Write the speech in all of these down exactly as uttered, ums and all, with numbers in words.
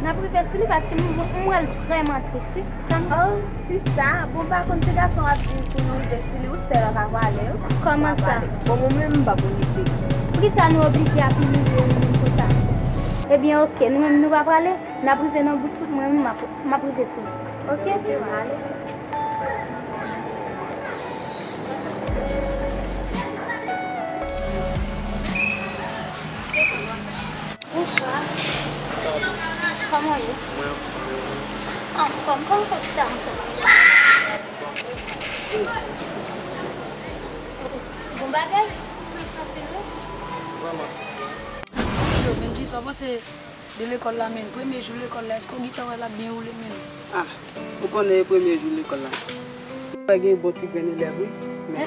N ap rive sou li paske m, m, m wè l vrèman tris, wi. Sa m Oh, sista, bon, pa konn ti gason ap di pou nou rive sou li, ou sèl an ka pwale, wi. Kòman sa? Bon, mwen menm, m pa konn li. Poukisa nou oblije ap imilye yon moun konsa? Ebyen, oke, nou menm, nou pa pwale, n ap rive nan bout wout, mwen menm, m ap, m ap rive sou li. Oke? Oke, ale. Bonswa. Sa va? Kòman w ye? Mwen anfòm, e ou menm? Anfòm. Kòman w fè chita konsa? Bon bagay, ou tris anpil, wi. Vrèman tris, wi. Yo, Bendji, sa w panse de lekòl la, menn? Premye jou lekòl la, èske w gentan wè l ap byen woule, menn? Ah, ou konnen e premye jou lekòl la. Mwen gen bon ti grenn elèv, wi. Men,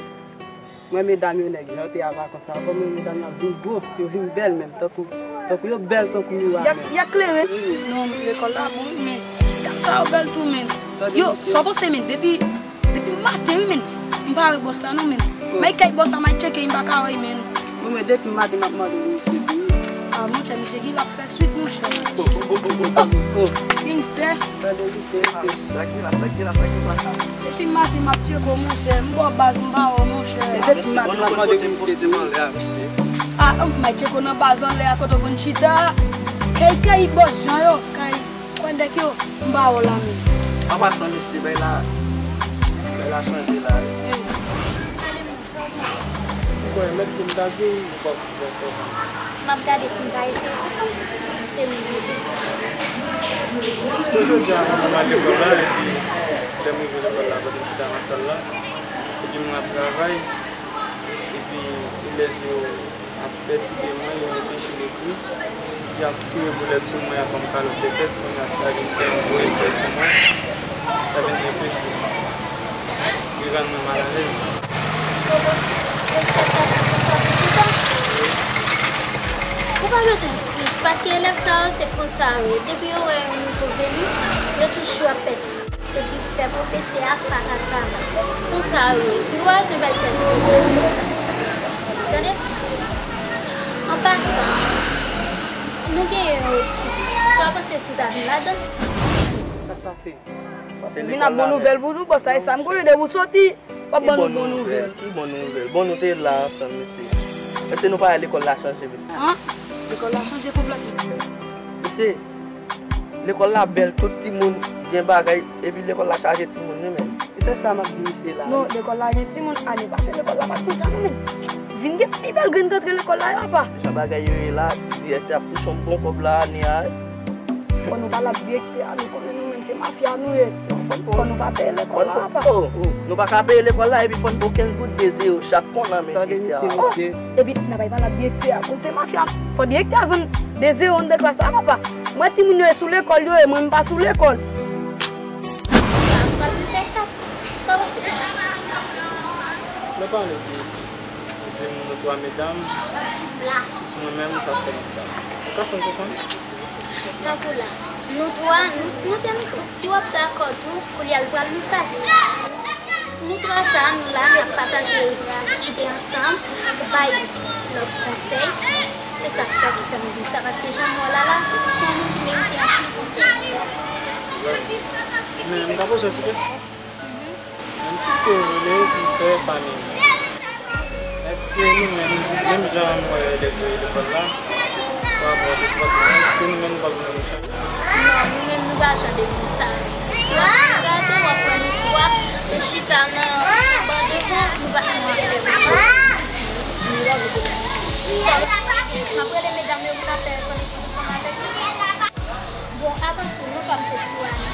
mwen, medam yo, nèg, jan yo te a vakans la, kòman medam yo ap vin gwo, yo vin bèl menm, tankou, tankou yo bèl, tankou miwa menm. Y ap klere. Non, lekòl la bon, men gad sa yo bèl tou, menn. Yo, sa w panse, menn? Depi, depi maten, wi, menn. M pa wè bòs la, non, menn. M al kay bòs la, m al tcheke, m pa ka wè, menn. Non, men depi maten, m ap mande w, misye, wi. Ah, monchè, misye gen l ap fè swit, monchè. Oh, oh, oh, oh, oh, oh. Gangstè. Tande, misye. Ah, sa ki la, sa ki la, sa ki pase? Depi maten, m ap tcheke w, monchè. M ba w baz, m ba w, monchè. E depi maten, m ap mande w, misye, wi. Ah, oh, m al tcheke w nan baz anlè a, kote w konn chita. Kay, kay bòs Jan yo, kay. Kwè nèg yo, m ba w la menm. An pasan, mesye, bay la, bay la chanje la, wi. Bon, mèt di m ta di w, ou p ap fè kòman. M ap gade si m ka eseye konprann. Se m. Se jodi a, mwen, m al lekòl la, epi lè m rive lekòl la, kote m chita nan sal la, epi mwen ap travay, epi elèv yo ap pètibe mwen, yo repeche m ekri, y ap tire boulèt sou mwen, y ap ban m kalòt de tèt, kounye a sa vin fè yon gwo efè sou mwen, sa vin repeche m, li rann mwen malalèz. Bobo, se poutèt sa ke w fè m sa? Ou pa bezwen tris, paske elèv sa yo se konsa yo ye. Depi yo wè yon nouvo veni, yo toujou ap pèsiste. Epi fè pwofesè a pa ka travay. Konsa yo ye. Nou pa bezwen bay tèt nou konsa. Tande? An pasan, nou genyen yon ekip. Sa w panse si w ta vin ladan l? Sa k pase? Vin ap bon nouvèl pou nou, bòs la, e sa m konnen, depi w soti, w ap ban nou bon nouvèl. Ki bon nouvèl? Bon, nou te la ansanm, mesye. Èske nou pa wè lekòl la chanje, mesye? An? Lekòl la chanje konplètman. Mesye, lekòl la bèl, tout timoun gen bagay, epi lekòl la chaje timoun, wi, menn. E se sa m ap di misye la. Non, lekòl la gen timoun, ane pase lekòl la pa t konsa, non, menn. Vin gen pi bèl grenn k antre lekòl la, yo, apa. Jan bagay yo ye la, direktè ap touche yon bon kòb la, ane a. Fò nou pale ak direktè a, nou konnen nou menm se mafya nou ye. Fò nou pa peye lekòl la, apa. Oh, oh, nou pa ka peye lekòl la, epi fò n ba w kenz goud, de zewo chak, konn nan men direktè a. Oh, epi n ap pale ak direktè a, konn se mafya. Fò direktè a vann de zewo anndan klas la, apa. Mwen, timoun yo ye sou lekòl, yo ye, mwen, m pa sou lekòl. Sa pral fè kat. Sa pase? Lè w pale de, de nou twa medam, plis mwen menm, sa fè nou kat. Ou ka fè m konprann? Tankou la, nou twa, nou, nou te nou twa. Si w ap dakò tou, koulye a l pral nou kat. Nou twa sa, nou la, n ap pataje ide ansanm, bay lòt konsèy. Se sa k fè, ki fè nou di sa, paske jan m wè w la la, ou se yon moun ki merite anpil konsèy. Men m ka poze w ti kesyon? Menm piske w vle pou fè fanmi nou, èske nou menm, menm jan nou wè lè pou lekòl la, pa rapò a depatman, èske nou menm nou p ap vle nou chanje? Non, nou menm nou pa jan de moun sa yo. Si w ap gade, w ap wè nou twa te chita nan ban devan, nou pa nan afè moun. Nou pa vle konnen. M ap rele medam yo pou n ap fè konesans ansanm avèk yo. Bon, avan tou, non pa m se Sourani.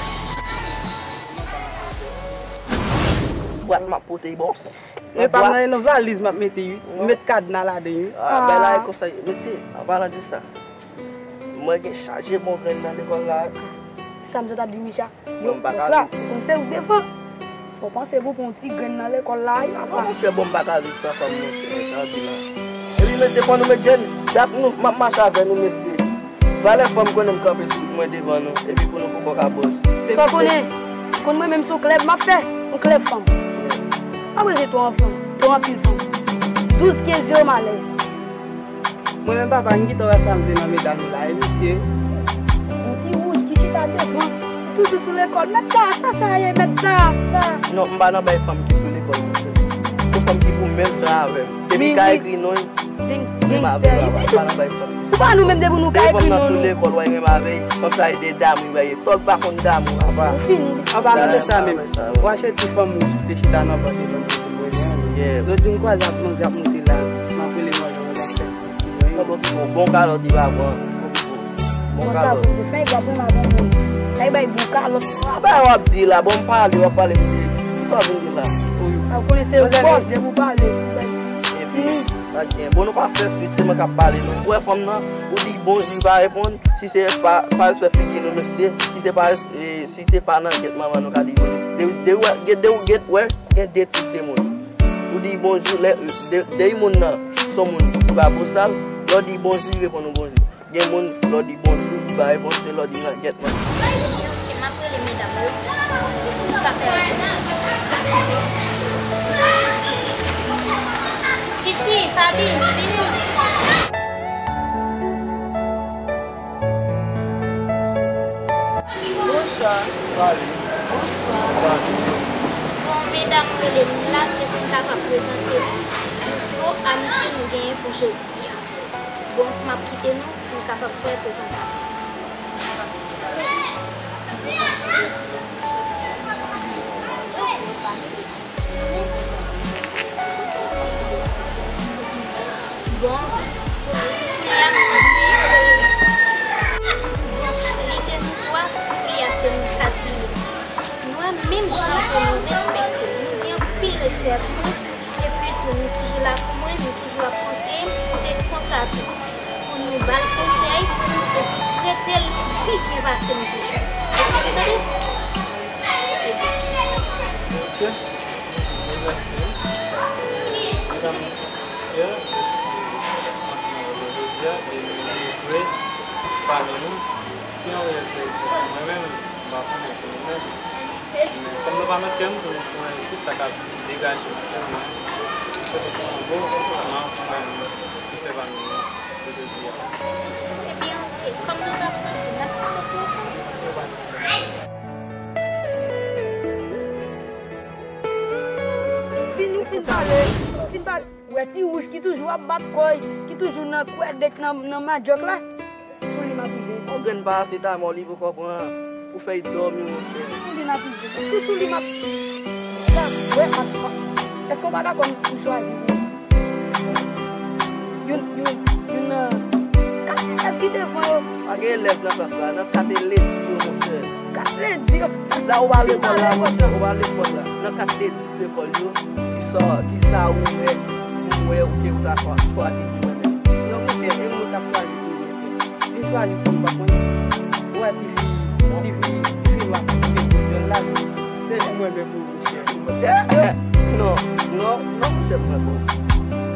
Bwat m ap pote, bòs. E pa nan, nan valiz m ap mete, wi. M met kadna ladan, wi. Ah, bèl la, e konsa, mesye, an palan de sa, mwen gen chaje bon grenn nan lekòl la. Sa m sot ap di, Micha? Yo, bòs la, konn se ou k devan. Fò w panse pou pran yon ti grenn nan lekòl la, wi, apa. Non, monchè, bon, m pa ka viv san fanm, monchè, sa di la. Epi, mesye, fò nou met grenn, dat nou, m ap mache avè nou, mesye. Valè fanm konnen m kanpe sou mwen devan nou, epi pou nou poko ka bòz. Sa w konnen, konn mwen menm se yon klèb m ap fè, yon klèb fanm. M ap rete twò anfan, twò anpil fanm. Douz kenz yo m alèz. Mwen menm papa, m gentan wè sa m vle nan medam yo la, e mesye. Yon ti wouj ki Sa devan. Toujou sou lekòl. Mèt sa, sa, sa ye, mèt sa, sa. Non, m pa nan bay fanm ki sou lekòl, monchè. Se fanm ki pou menm jan avè m. Depi ka ekri non, menm avè m, papa, m pa nan bay fanm. Ou pa nou menm depi nou ka ekri non, nou. Sou lekòl, w a menm avè l. Fanm sa e de damou, w a ye. Tòg pa konn damou, apa. Ou fini. An palan de sa menm, w a chèche ti fanm ou te chita nan bò devan. Lòt jou m kwaze ak manzè ap monte la, m ap rele manzè, mwen ap fè. Bon, bon kalòt li pa pran. Bon kalòt. Bon, sa bon, se fè, w ap pran madanm ou. Sa e bay bon kalòt. A bay w ap di la, bon, m pale, w ap pale m di. Kisa w vin di la? Sa w konnen se bòs, depi w pale. Epi, pa gen. Bon, nou pa fè swit, se mwen k ap pale, non. Ou wè fanm nan, ou di bonjou, li pa reponn. Si se pa, pa respè figi nou, mesye. Si se pa, e, si se pa nan gèt manman nou ka di bonjou. De, de, de, de, ou gèt, wè, gen de tip de moun. Ou di bonjou, lè, de, de moun nan, se yon moun ki pa bosal, lè w di bonjou, li reponn ou bonjou. Gen moun, lè w di bonjou, li pa reponn, se lè w di nan gèt manman. Ok, m ap rele medam yo. Sa fè. Chichi, Fabi, vini. Bonswa. Salut. Bonswa. Salut. Bon, medam rele m la, se pou m kapab prezante nou nouvo amdi nou genyen pou jodi a. Bon, m ap kite nou pou n kapab fè prezantasyon. Bon, kounye a, bon, li te nou twa, kounye a se nou kat vini. Nou wè, menm jan ke nou respekte, nou gen anpil respè pou mwen, epi tou, nou toujou la pou mwen, nou toujou ap konseye m, se konsa tou. Pou nou ba l konsèy, epi trete l pi byen pase m toujou. Èske nou tande? Ok. Mwen remèsye nou. Medam, mwen santi m fyè dèske ansanm avèk nou jodi a, e nou livre pami nou. Se yon reyèl plezi pou mwen menm, m pa konnen pou nou menm. Men kòm nou pa nan kè m, pou nou konnen kisa k ap degaje nan kè nou menm. Sèke se yon bon kòmandman pou mwen menm ki fè pami nou pou jodi a. Ebyen, ok. Kòm nou t ap soti, n ap tou soti ansanm. Fin, nou fin pale, nou fin pale. Ou wè ti wouj ki toujou ap bat kò l, ki toujou nan kwèdèk nan, nan madjòk la. Sou li m ap rive. Yon grenn parasetamòl li poko pran pou fè l dòmi, monchè. Sou li m ap rive. Sou, sou li m ap. La, wè, m ap, m ap. Èske w pa dakò m, m chwazi pou youn, youn, youn nan kat elèv ki devan yo? Pa gen elèv nan klas la, nan kat elèv yo, monchè. Kat elèv yo. La ou pa lekòl la, monchè, ou pa lekòl la. Nan kat elèv lekòl yo, ki sa, ki sa ou wè, ou wè, ou ke ou ta chwa-, chwazi pou mwen menm? Non, monchè, e mwen k ap chwazi pou ou, monchè. Si m chwazi pou ou, pa konn, ou wè ti fi, ti fi, ti fi nwa ki te pou jèn la, se pou mwen menm pou ou, monchè. Monchè, non, non, non, monchè, mwen bon.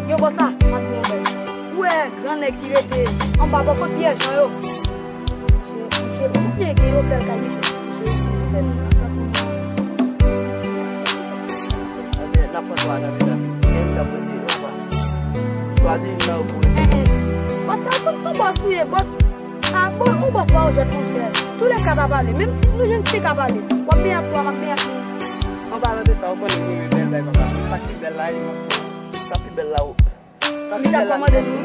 Yo, bòs la, m ap di yon bagay. Ou wè, gran nèg ki rete anba bò kot Pyè Jan yo? Monchè, monchè, ou byen gen yo bèl kay, monchè. Monchè, monchè, monchè, monchè. Ebyen, n ap pran twa nan medam yo. Gen medam mwen di yo pa. Chwazi youn nan yo pou rete. Eh, eh. Bòs la, ou konn se yon bòs ou ye, bòs. Ah, bon, yon bòs pa yon jwèt, monchè. Tou lè ka ta pale. Menm si nou jwenn ti ka pale. W ap benyen ak twa, m ap benyen ak nou. An palan de sa, ou konnen premye bèl bay papa. Sa ki bèl la, e m ap pran. Sa pi bèl la, ou. Misye ap kòmande nou.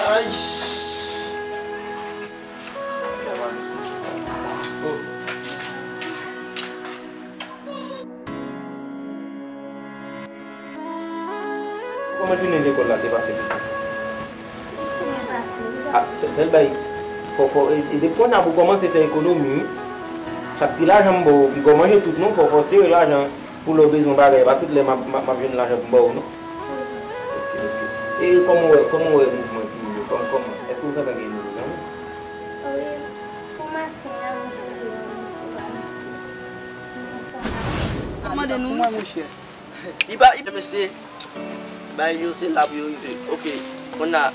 Ay. Kòman jounen lekòl la te pase pou ou? Ah, sè-, sèl bay, fò, fò, e, e depi kounye a pou kòmanse fè ekonomi, wi. Chak ti lajan m ba w, piga w manje tout non, fò, fò sere lajan pou lè w bezwen bagay, pa tout lè m ap, m ap, m ap jwenn lajan pou m ba w non. Ok, ok. E kòman w wè, kòman w wè mouvman ti moun yo? Kòman, kòman? Èske w santi gen nouvo zanmi? Wi, pou maten an, m santi gen nouvo zanmi. Mande nou. Mwen, monchè. Li pa, li pa, mesye, bagay yo se la pou yo rive. Ok, kounye a,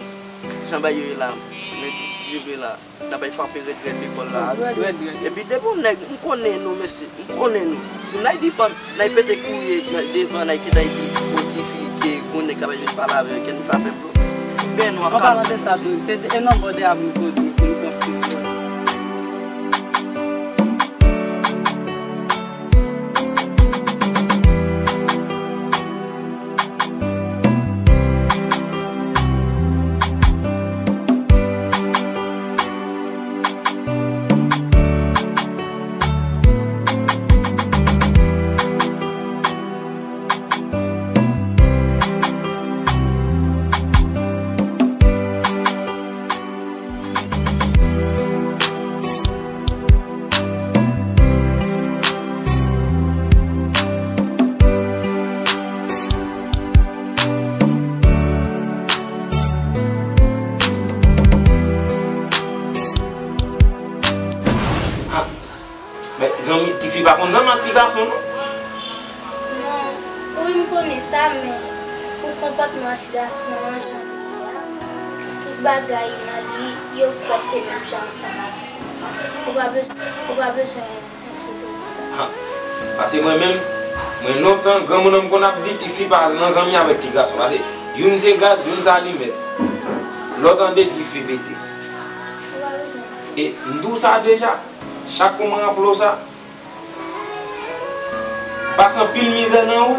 jan bagay yo ye la, men dis ki vle la, n ap al frape rèd rèd lekòl la. Rèd rèd. Epi depi yon nèg, m konnen nou, mesye, m konnen nou. Si n al di fanm, n al pete kouri nan devan, n al kite al di yon ti fi ke yon nèg k ap al vin pale avè l, kè nou ta fè blo. An palan de sa tou, se de, e nan bò de a pou nou poze, pou nou konstwi. Men, zanmi, tifi pa konn zanmi ak ti gason, non. Non, wi, m konnen sa, men pou konpòtman ti gason an, jan li ye a, tout bagay nan li, yo prèske menm jan ansanm avè l. Ou pa bezwen, ou pa bezwen enkyete w pou sa. Ha, paske mwen menm, mwen lontan, granmoun nan m konn ap di tifi pa nan zanmi avèk ti gason. Paske youn se gaz, youn se alimèt. Lè w tande dife pete. Ou pa bezwen. E m di w sa deja, chak kou m raple w sa, pase anpil mizè nan ou.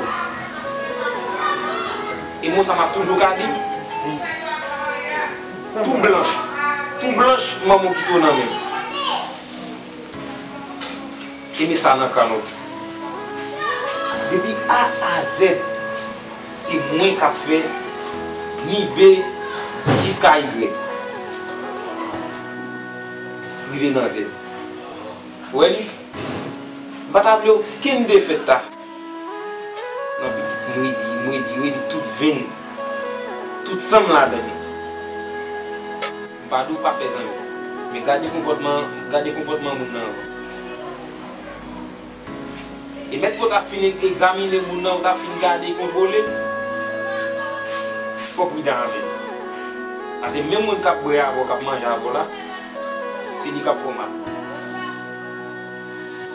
E mo sa m ap toujou ka di, tou blanch, tou blanch, manman w kite w nan men m. E met sa nan kan nou. Depi A a Z, se mwen k ap fè ni B jiska Y. Rive nan Z. Ou wè li? M pa ta vle okenn defèt ta fè. Nan pitit m redi, m redi, redi tout venn, tout san m ladan li. M pa di w pa fè zanmi, men gade konpòtman, gade konpòtman moun nan avan. E mèt pou w ta fin egzamine moun nan, ou ta fin gade, kontwole, fò w pridan avè l. Paske menm moun k ap bwè avè w, k ap manje avè w la, se li k ap fè w mal.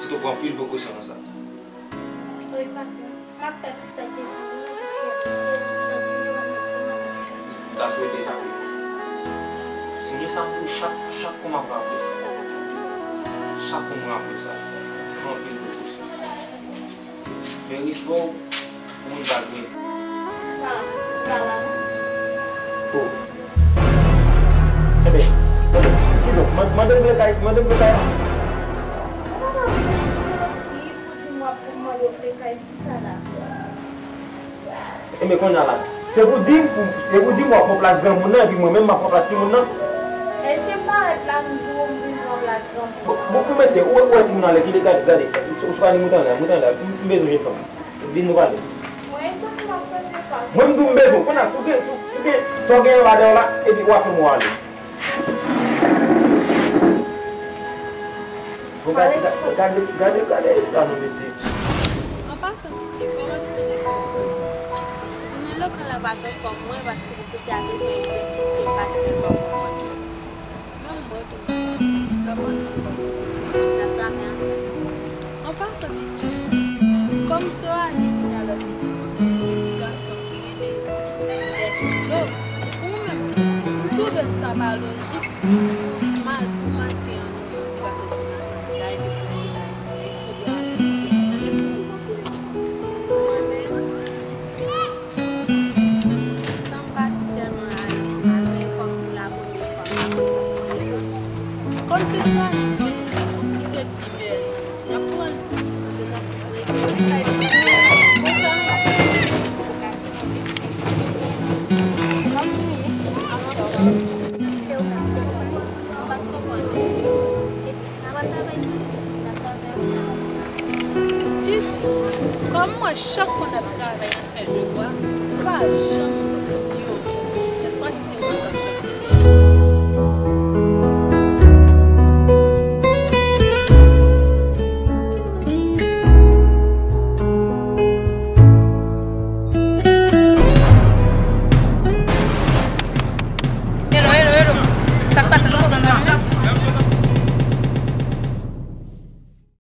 Sèke w pran anpil prekosyon nan sa. Wi, patnè. M ap fè tout sa k depann de mwen pou fyète m e pou santi m kòm yon bon manman gason. M ta swete sa pou ou. Sonje sa m di w chak, chak kou m ap raple w sa. Chak kou m raple w sa. Pran anpil prekosyon. Fè respè w pou moun pa gen. Pa, pa la non. Oh. Enben, enben, kidonk, man-, mande m vle kay, mande m vle kay la. Ou pa ka vin soti pou di m w ap vin mande m vle kay. Enben, kounye a la, se pou di m, pou, se pou di m w ap pran plas granmoun nan, epi mwen menm m ap pran plas timoun nan. Èske m parèt la, m di w m vin pran plas granmoun nan? Bon, bon, bon, mesye, ou wè, ou wè timoun nan lè, kite, gade, gade, ou, ou pa ni mouton la, mouton la, m, m bezwen jèn fanm. Vin nou pale. Mwen, èske m ap fè depann? Mwen, m di w m bezwen w, kounye a, si w gen, si w, si w gen, sa w gen anba dèyè w la, epi w a fè m w ale. Bon, gade, gade, gade, gade, gade, gade, gade, gade, An pasan, Titi, kòman jounen lekòl ou ye? Jounen lekòl la pa t anfòm mwen paske pwofesè a te fè egzèsis ke m pa t tèlman konprann yo. Men ou bon tou. Sa bon tou. N ap travay ansanm. An pasan, Titi, kòm Sorani vini avèk yon ti gason ki rele Dèsilo, ou menm, m twouve sa pa lojik. Mal pou maten an, nou yon ti gason ki nan klas la, epi pou nou ki ta, epi pou nou ki ta. Mwen menm, san m pa si tèlman alèz maten, kòm pou la premyè fwa m ap fè yon lekòl. Kòm se swa li menm ki se pi bèl, y ap pran l. Titi, kòm mwen chak fwa n ap travay, n ap fè devwa, ou pa janm